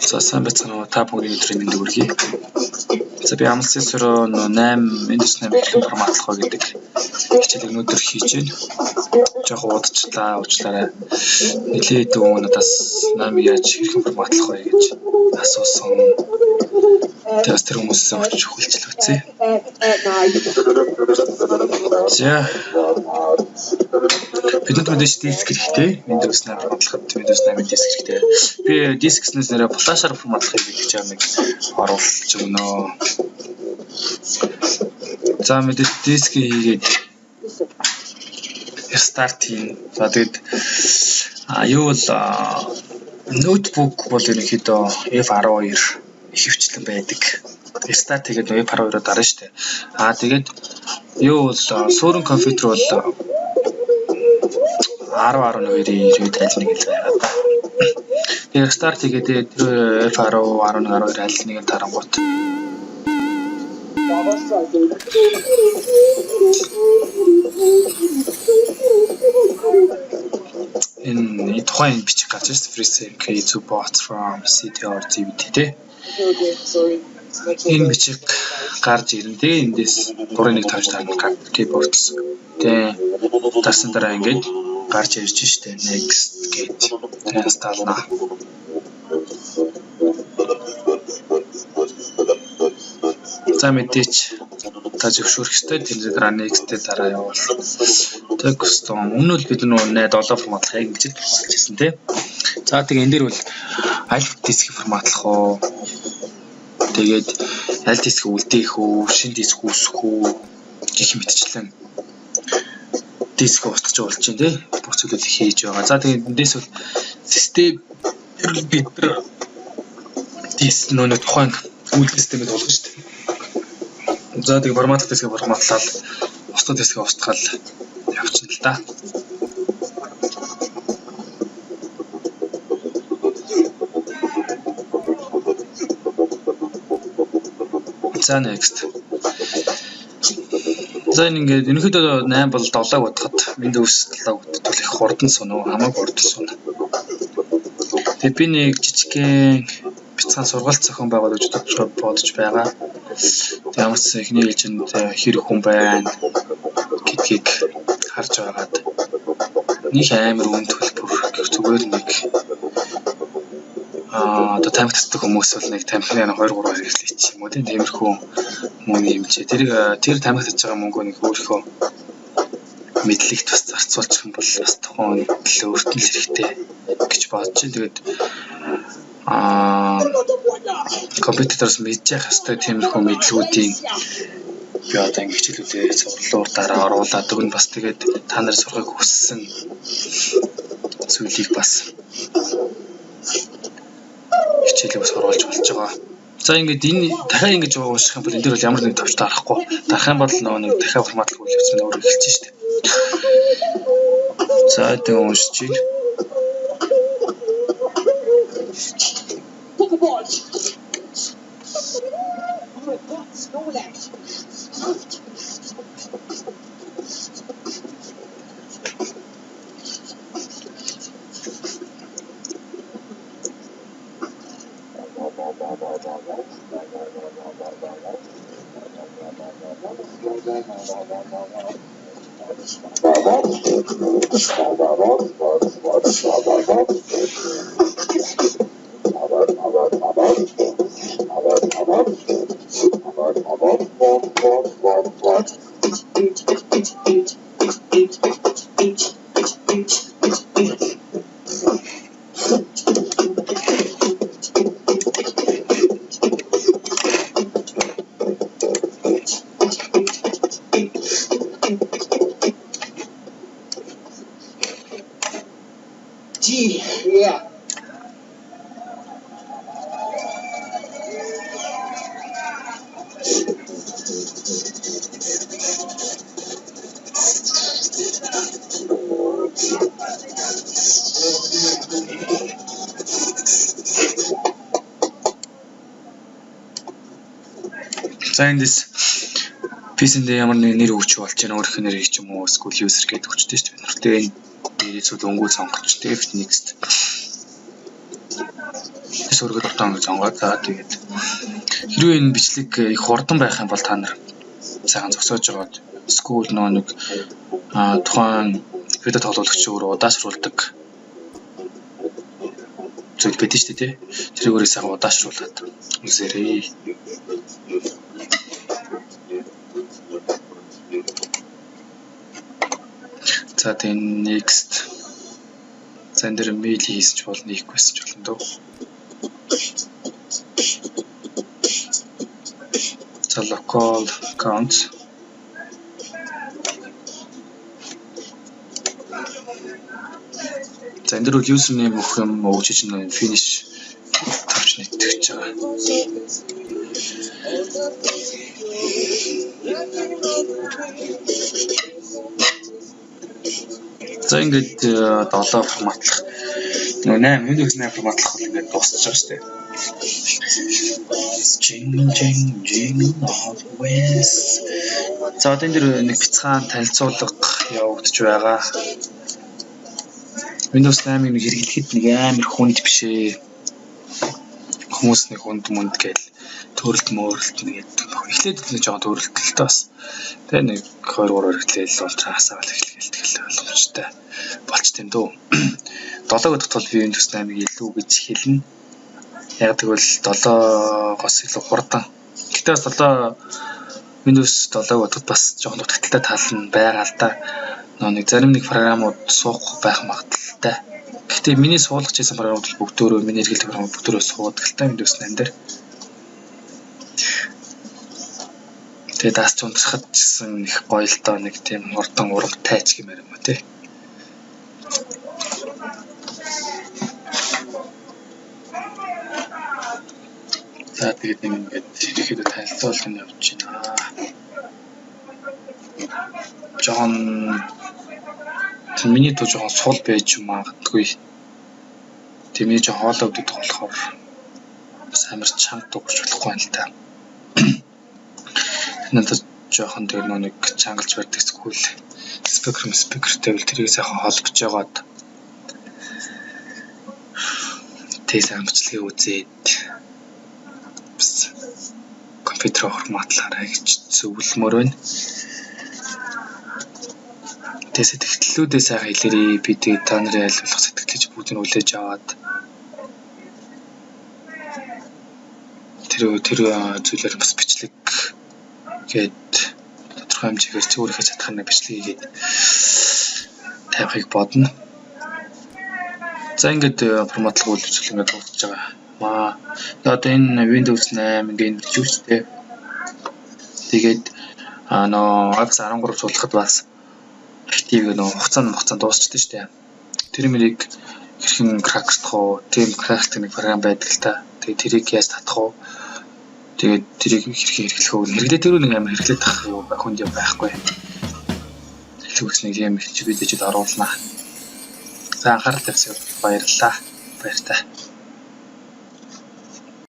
За, сайн байцгаана уу? Та бүхний өдрийн мэндийг хүргэе. За, би амлсан сөрөө 8 Windows 8 хэрхэн форматлах вэ гэдэг хичээлийг өнөөдөр хийж байна. Жохо удажлаа, уучлаарай. Нилээд надаас 8 яаж хэрхэн форматлах вэ гэж асуусан. Тэгээ бас тэр хүмүүсээс очиж хүлцэл үзье. За, бидэнд мэдээж диск хэрэгтэй. Windows 8 форматлахад Windows 8-ын диск хэрэгтэй. Би диск гэснээс нэрээ флашаар форматлах юм гэж нэг оруулж өгнө. За, мэдээж диск хийгээд restart хийн. За, тэгэд юу бол ноутбук бол ерөнхийдөө F12 ихэвчлэн байдаг. Restart хийгээд F12-оо дарна шүү дээ. Тэгээд юу бол суурин компьютер бол 10 12-ийн ирээд аль нэг л байгаа да. Тэгээ restart хийгээд тэр F10 11 12 аль нэг нь дарангуут энэ тухайн бичиг гарч ирсэн FreeSync to bot from CD or DVD тий. Энэ бичиг гарч ирнэ. Тэгээ эндээс 3-1 тавьж дарна keyboard. Тэгээ дарсан дараа ингээд гарч ирж штэ. Next гэж тэгээ install на. За, мэдээч та зөвшөөрөх ёстой. Тэр дараа next-ээ дараа явуул. Тэг custom. Өмнө нь бид нөгөө 7 форматлах яг ингэж форматлж ирсэн тий. За, тэгээ энэ дээр бол аль диск форматлах уу? Тэгээд аль диск үлдээх үү, шинэ диск үүсгэх үү гэх мэтчлэн диск устгах болж байна тий. Бүх зүйлүүдийг хийж байгаа. За, тэгээд эндээс бол систем бид нар диск нөгөө тухайн үйлдэл системэд болгоно шүү дээ. За, тэгээ форматлах дискээ форматлал, устгах дискээ устгаал явчихна л да. За, next. За, энэ ингээд ерөнхийдөө 8 бол 7-г бодоход Windows 7-г бодоход бол их хурдан сунуу, хамаагүй хурдан сунаа. Тэгээ би нэг жижигхэн бяцхан сургалт зохион байгуулж бодож байгаа. Тэг ямар ч эхний ээлжинд хэр хүн байна гэдгийг харж байгаад нэг амар үн төлбөр гэх зүгээр нэг одоо тамхи татдаг хүмүүс бол нэг тамхины 2 3 хэрэглэх ч юм уу тийм тиймэрхүү мөнгөний хэмжээ. Тэр тамхи татж байгаа мөнгөө нэг өөрийнхөө мэдлэгт бас зарцуулчих юм бол бас тухайн төлөө өөрт нь л хэрэгтэй гэж бодож байна. Тэгээд компьютероос мэдж явах ёстой тиймэрхүү мэдлгүүдийн би одоо ингэ хичээлүүдээ сурлууртаараа оруулаад өгнө. Бас тэгээд та нар сурахыг хүссэн зүйлийг бас хичээлийг бас оруулж болж байгаа. За, ингээд энэ дахиад ингэж унших юм бол энэ дээр бол ямар нэг товч дарахгүй. Дарах юм бол нөгөө нэг дахиад форматлах үйл явц нь өөрөө эхэлж штэ. За, тэгээ уншиж байна. G, yeah. За, эндээс PC-ндээ ямар нэг нэр өгч болж байна. Өөрийнх нь нэрийг ч юм уу эсвэл user гэдэг өгчтэй шүү дээ. Бид нар тэгээ энэ дээрээс бол өнгөө сонгоч тэгээ next. Тэс өргөд дуртай өнгө сонгоо. За тэгээд хэрвээ энэ бичлэг их хурдан байх юм бол та нар сайхан зогсоож байгаад эсвэл нөгөө нэг тухайн видео тоглуулагч өөрөө удаашруулдаг зүйл байдаг шүү дээ, тий. Тэрийг өөрөө сайхан удаашруулад үзээрэй. За тэгээд next. За энэ дээр mail хийсэн ч болно, хийхгүй байсан ч болно дөө. За local account. За энэ дээр бол username өгөх юм өгч чинь finish тавч нэтгэж байгаа. За ингээд 7 форматлах нөгөө 8 Windows 8 форматлах бол ингээд дуусчих байгаа шүү дээ. Jingle jingle jingle all the ways. За одоо энэ дэр нэг бяцхан танилцуулга явагдаж байгаа. Windows 8-ыг нэг хэрэглэхэд нэг амар хүнд биш ээ. Хүмүүс нэг хүнд мүнд гээл төрөлт мөөрөлт нэг гэдэг. Эхлээд нэг жоохон төрөлтөлтэй бас. Тэгээ нэг 2 3 хэрэглээл бол хасаал эхлэгээл тэгэл боломжтой болчт юм дөө. 7 гэдэг тул би Windows 8-ыг илүү гэж хэлнэ. Яг тэгвэл 7-оос илүү хурдан. Гэхдээ бас 7 Windows 7-г бодоход бас жоохон дутагдaltaй тал нь байгаа л да. Нэг зарим нэг програмууд суухгүй байх магадлалтай. Гэхдээ миний суулгаж хийсэн програмууд бол бүгдөө миний хэрэглэдэг програмууд бүгдөө суудаг л та Windows 8 дээр. Тэгээд дасч унтрахад ч гэсэн их гоё л доо, нэг тийм хурдан урамтай ч гэмээр юм уу тий. За тэгээд нэг ингээд ерөнхийдөө танилцуулга нь явж байна. Жохон миний дуу жоохон сул байж магадгүй. Тэгээ миний жоохон хоолой өвдөг болохоор бас амар чанга дуугарч болохгүй юм л та. Надад жоохон тэр нэг чангалж барьдаг эсвэл спикер тавил тэрийг сайхан холбож жагаад тэгээ сайн бичлэгээ үзээд бас компьютер форматлаарай гэж зөвлөмөр байна. Тэгээ сэтгэлдлүүдээ сайхан хэлээрэй. Би тэгээ та нарын аль болох сэтгэлж бүгдийг хүлээж аваад тэр зүйлээр бас бичлэг гээд тодорхой хэмжээгээр чи өөрийнхөө чадхаар нэг бичлэг хийгээд тавихыг бодно. За ингээд форматлах үйл үзэл ингээд дуусч байгаа. Одоо энэ Windows 8 ингээд энэ юустэй. Тэгээд нөө Office 13 суулгахад бас актив нөө хугацаа дуусчихдээ шүү дээ. Тэр мөрийг хэрхэн кракердах уу? Тийм кракердах нэг програм байдаг л та. Тэгээд тэрийг яаж татах уу? Тэгээд тэрийг хэрхэн хэрэглэх үү? Хэрэглээ тэр нэг амар хэрэглээд тах юу хүнд юм байхгүй. Хэлэх нэг юм хичээдэж оруулнаа. За анхаарал тавьсан баярлалаа. Баяртай.